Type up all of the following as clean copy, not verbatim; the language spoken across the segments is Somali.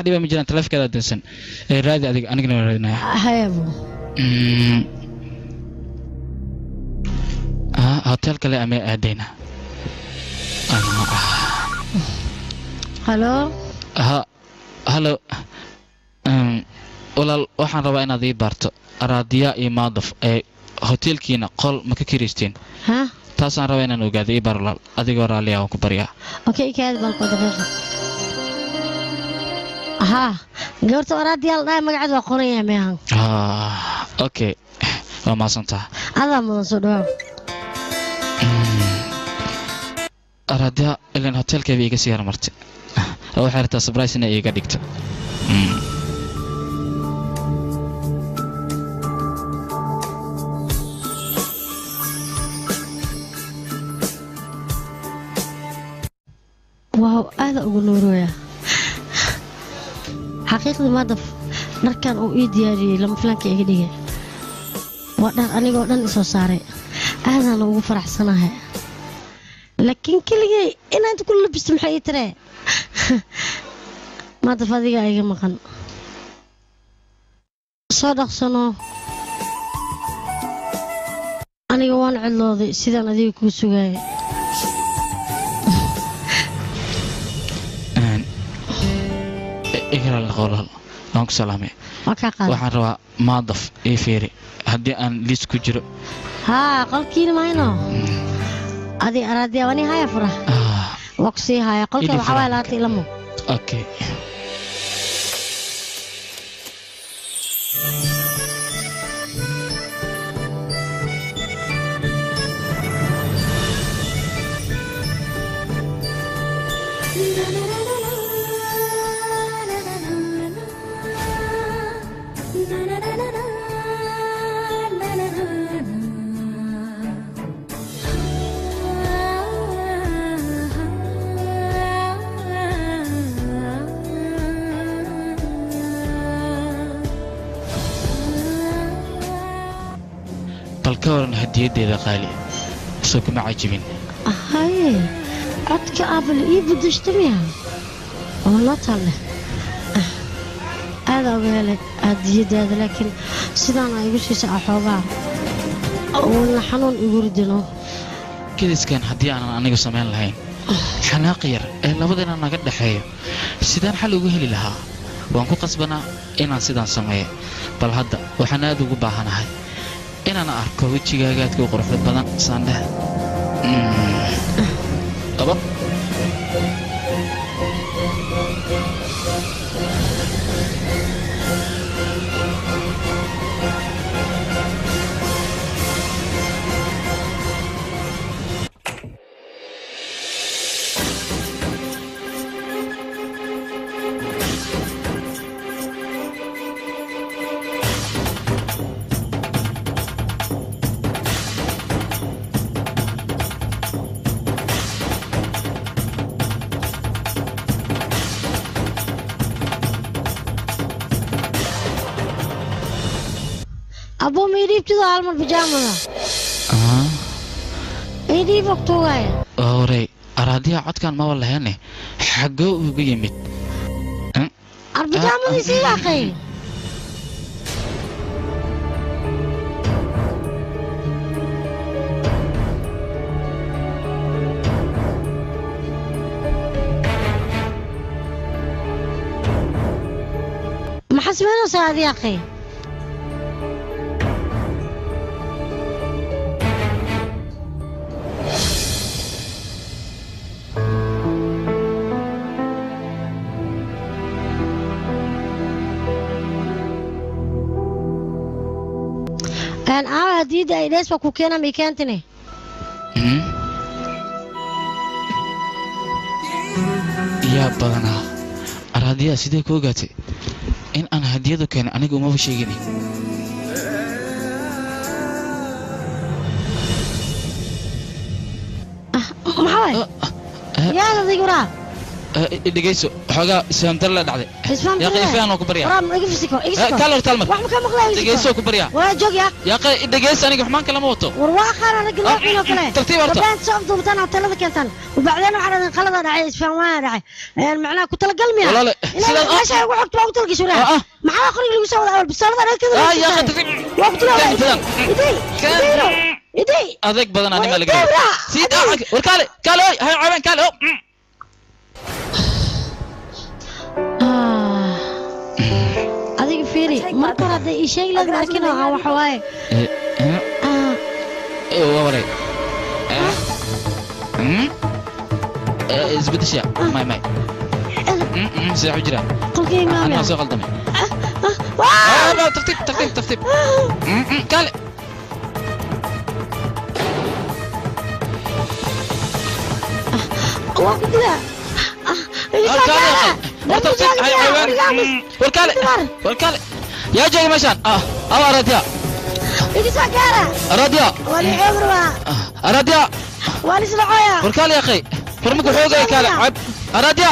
Dhiba ma jiraan, taleefankeeda dansan. Ee raadi adiga, anigana waan raadinaya. Hayabo. Hotel kale ama aadayna? Halo. Ha, halo. Walaal, waxaan rabaa inaad ii baarto Araadiya iyo Maadaf ee hotelkiina qol ma ka kiraysteen? Ha. Taasaan rabaa inaan ogaado. Ii baar walaal, adigoo raalliya waan ku baryaa. Okay, kaadi balko daqiiqa. Haa, gabarta Araadiya la dhahay magaceed waa qoran yahay meehan. Okay, waa mahadsantaha. Adaa mudan, soo dhawaaw. Araadiya ilan hotelkeeba iiga sii hormartay oo waxay rabtaa surprise inay iiga dhigto. Waaw, aada ugu nuurooya xaqiiqdii. Maadaf dharkan uu ii diyaariyey lama filaanka iga dhigay. Waa dhar anigoo dhan isoo saaray, aadaana ugu faraxsanahay, laakiin keligay inaan inta ku labisto maxay ii taree? Maadaf, adigaa iga maqan, soo dhaqsano. Aniga waan cidlooday sidaan adiga kuu sugaayay. Iga raali noqo walaal, waan ku salaamay. Waa kaa qaaday. Waxaan rabaa Maadaf ii fiiri haddii aan liis ku jiro. Haa, qolkiina mayno adi Araadiya wani haya fura. Waa ku sii haya qolka. Idin waxaa waaya fura. Labaatan ilamo. Okay. Bal ka waran hadiyaddeeda qaali? Soo kuma cajibin? Haye, codka aabal ii bedeshta miya oo noo talle? Aada uga helay hadiyadaada, laakiin sidaan ay igu siisa xoogaa uuna xanuun igu ridino. Kediskan haddii aanan anigu samayn lahayn xanaaq yar ee labadina naga dhexeeyo, sidaan xal ugu heli lahaa? Waan ku qasbanaa inaan sidaan sameeyo. Bal hadda waxaan aad ugu baahanahay inaan arko wejigaaga aadka u quruxda badan. Saandheh. Qabo. Abuu, ma ii dhiibtido hal mar bijaamada? Ii dhiib ogtuugaya. Orey, Araadiya codkan maba laheene, xaggoo uga yimid? Ar bijaamadii sii yaaqay. Maxaa samaynaysaa adi yaaqay? Een aawa hadiyadda ay dhees waa ku keenaa, ma ii keentine? Yaa badanaa, Araadiya sidee ku ogaatay in aan hadiyadu keenay? Anigu umaba sheegin. Maxaa waay? Yaad adiga waraa. Dhegayso, Waxoogaa isfahamtar la dhacday. Isfahamtar Yaa la? Ifaan oo ku baryaa. Waraab iga fisiko, iga fisiko. Kaal horta halmar. Wax ma ka maqlaa iga Dhegeyso ku baryaa. Waa joog yaa. Yaa qay dhegeyso aniga xumaan kala ma wato. War waa qaar anaga noociin oo kale. Tartiib horta. Gabdhahan soo afduubtaan hoteelada keentaan. Wabacdeen waxaa dhahdeen qalada dhacay, isfahan waa dhacay. Macnaha ku talagal miya? Walaale, Ilaa meesha ugu xogto waa ku talagashay walaal. Maxaa qoriga lagu soo wada awal bistoolada dhagteeda Ah, lagu yaa soo qay saaray. tartiib. Waa ku tilaa. Kan fidan. Idey, Kan. ideyro, idey. Adeeg badan anima Waa laga helo. idey, Sii daa war kaale kaale oy hay caawin kaale oh. Ah. Adiga fiiri, marka hore hadday ii sheegi lahayd laakiin waxaa waxa waaye. Eh, eh, Ah, waa waray. Eh. Eh, isbedesha. May may. Sidee u jiraa? Qolkayga Anaa maamia. soo qaldamay. Waa! Ah, tartiib tartiib tartiib. Kaale. Waa ku dilaa. Ah, iga War soo kaale gaara. war tartiib hay caawin. War kaale. War kaale. Yaa jooga meeshaan. Ah, awa Aradia. Iga soo gaara. Aradia. Waa la xoog rabaa. Aradia. Waa la isla cooyaa. War kaale yaa qay. War ma ku xoogay kaale. Cab. Aradia.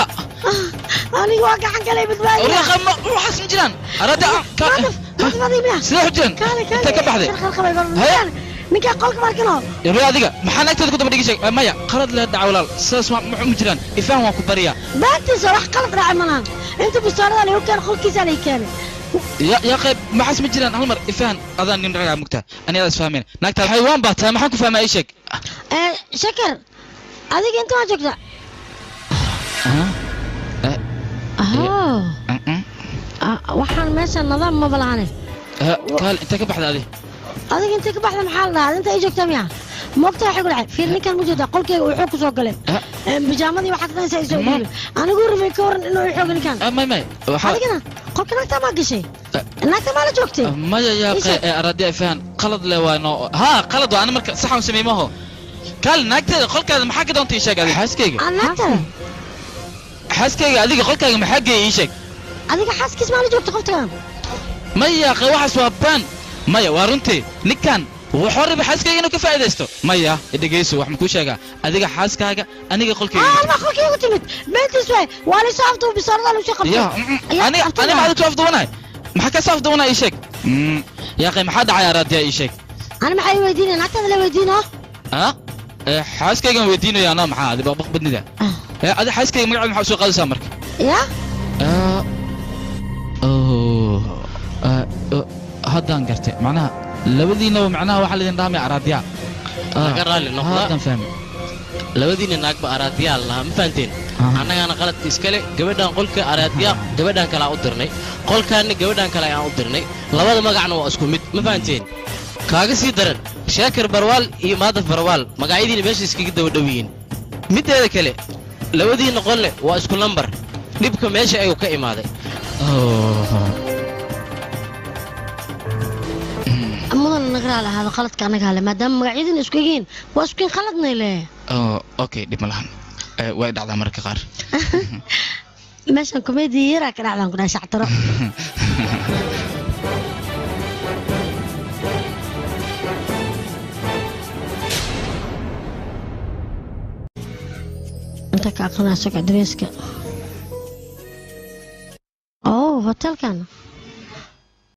Aniga waa gacan galay badbaadiya. War yaa ma waxaas ma jiraan. Aradia. Kaale. Maadaf adiga miya? Sidee u jiraan? Kaale, kaale. Intee ka baxday? Qarqarbay bal. Haye. Ninkaa qolka markano. Yaree adiga maxaa naagteeda ku daba dhigi sheeg maya qalad la dhaca walaal sidaas ma ma jiraan ifaan waan ku bariyaa. Baantiisa wax qalad dhacay malahan. Inta bistoolada lagu keenay qolkiisa lagu keenay. Ya ya qayb maxaas ma jiraan hal mar ifaan adaan nin ragaa mugta ani adaa isfahmeen naagta xayawaan baa tahay maxaan ku fahmaa ii sheeg. Shakar, adiga inta waa joogtaa? Ah, Ahoo. Ah, waxaan meesha nidaam maba lahane. Kaal intee ka baxda adi? Adiga intee ka baxda maxaa la dhahaa? Inta ay joogtaa miya? Moogta waxay ku dhacay. Fiir ninkan ma jeedaa qolkayga uu xoog ku soo galay. Bijaamadii waxaad dhanaysaa isoo dhiibay. Anigu rabay ka waran inuu i xoogo ninkan. May may waxaa Adigana qolka naagtaa maa gashay? Naagta maa la joogtay? Maya yaa Ii qay sheeg. Aradia ifaan qalad le waa noo haa qalad waa ani marka sax aan sameey maho kaal naagteeda qolkaada maxaa ka doontay ii sheeg adiga xaaskayga. Ah, naagtada? Xaaskayga adiga qolkaaga maxaa geeyay ii sheeg. Adiga xaaskiis maa la joogtay qoftagan? Maya qay waxaas waa baan maya waa runtii ninkan wuxuu rabay xaaskayga inuu ka faa'iidaysto maya dhegeyso wax ma kuu sheegaa adiga xaaskaaga aniga qolkayga. Ah, alma qolkayga ugu timid. Beentiis waay. Waa la soo afduubay bistoolada lagu soo qabtay. Ya aniga afduubay. Aniga maxaad ku afduubanahay maxaa ka soo afduubanaya ii sheeg. Yaa qay maxaa dhacay Aradia ii sheeg. Ani maxaa ii weydiinaya? Naagtada la weydiino? Ha xaaskaygan weydiinaya anaa maxaa adi baqbaq badnida. Ah. Adi xaaskayga magaceeda maxaa usoo qaadaysaa marka? Ya? Ah, oh, ah, oh, haddaan gartay macnaha labadiinaba macnaha waxaa laydin dhahamaya Aradia. Laga raalli noqdaa. Haddaan fahmay. Labadiina naagba araadiyaa lahaa ma fahanteen? Annagaana qaladka iskale gabadhan qolka araadiya gabadhan kale aan u dirnay qolkaanna gabadhan kale aan u dirnay labada magacna waa isku mid ma fahanteen? Kaaga sii daran Shaakir Barwaal iyo Maadaf Barwaal magacyadiina meesha iskaga daba dhow yihiin mideeda kale labadiina qolne waa isku lambar dhibka meesha ayuu ka imaaday. Oh. Mudan naga raali ahaado qaladka anaga hale maadaama magacyadina isku yihiin waa isku qaladnay le. Oh, okay dhib ma lahan. Way dhacdaa mararka qaar. Meeshan komedi yaraa ka dhacdaan ku dhahay shactaro. Inta ka aqrinaa socod dareeska. Oh, hotelkan.